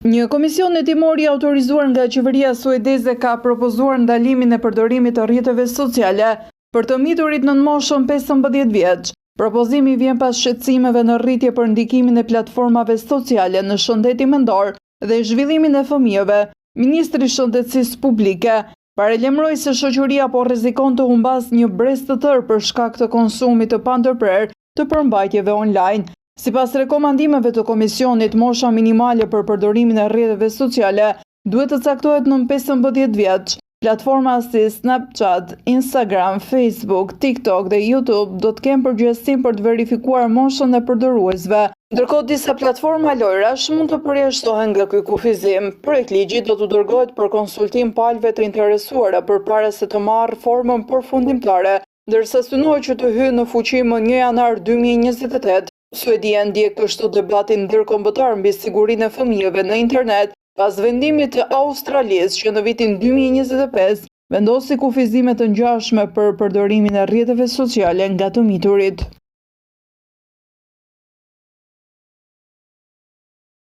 Një komision hetimor i autorizuar nga qeveria suedeze ka propozuar ndalimin e përdorimit të rrjeteve sociale për të miturit nën moshën 15 vjeç. Propozimi vjen pas shqetësimeve në rritje për ndikimin e platformave sociale në shëndetin mendor dhe zhvillimin e fëmijëve. Ministri i Shëndetësisë Publike paralajmëroi se shoqëria po rrezikon të humbasë një brez të tërë për shkak të konsumit të pandërprerë të përmbajtjeve online. Sipas rekomandimeve të komisionit, mosha minimale për përdorimin e rrjeteve sociale duhet të caktohet nën 15 vjeç. Platforma si Snapchat, Instagram, Facebook, TikTok dhe YouTube do të kenë përgjegjësinë për të verifikuar moshën e përdoruesve. Ndërkohë disa platforma lojrash mund të përjashtohen nga ky kufizim. Projektligji do t'u dërgohet për konsultim palëve të interesuara përpara se të marrë formën përfundimtare, ndërsa synohet që të hyjë në fuqi më 1 janar 2028. Suedia ndjek kështu debatin ndërkombëtar mbi sigurinë e fëmijëve në internet pas vendimit të Australisë që në vitin 2025 vendosi kufizime të ngjashme për përdorimin e rrjeteve sociale nga të miturit.